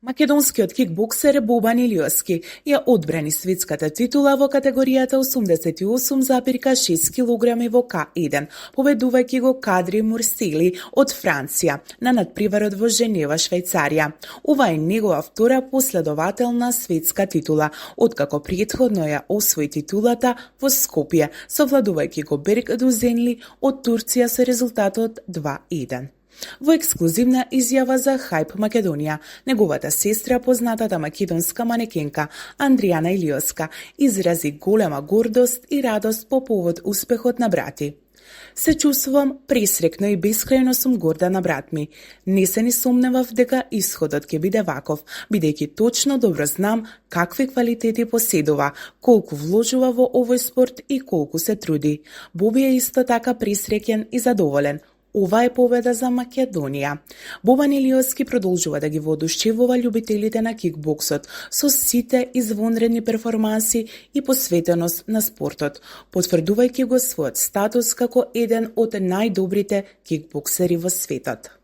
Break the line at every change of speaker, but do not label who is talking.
Македонскиот кикбоксер Бобан Илиовски ја одбрани светската титула во категоријата 88,6 килограми во К1, победувајќи го Кадри Мурсели од Франција на надпреварот во Женева, Швајцарија. Ова е негова втора последователна светска титула, откако претходно ја освои титулата во Скопје, совладувајќи го Берк Дузенли од Турција со резултатот 2-1. Во ексклузивна изјава за Хајп Македонија, неговата сестра, познатата македонска манекенка Андријана Илиовска, изрази голема гордост и радост по повод успехот на брати. Се чувствувам пресрекно и бескрајно сум горда на брат ми. Не се ни сомневав дека исходот ќе биде ваков, бидејќи точно добро знам какви квалитети поседува, колку вложува во овој спорт и колку се труди. Боби е исто така пресреќен и задоволен. Ова е победа за Македонија. Бобан Илиовски продолжува да ги воодушевува љубителите на кикбоксот со сите извонредни перформанси и посветеност на спортот, потврдувајќи го својот статус како еден од најдобрите кикбоксери во светот.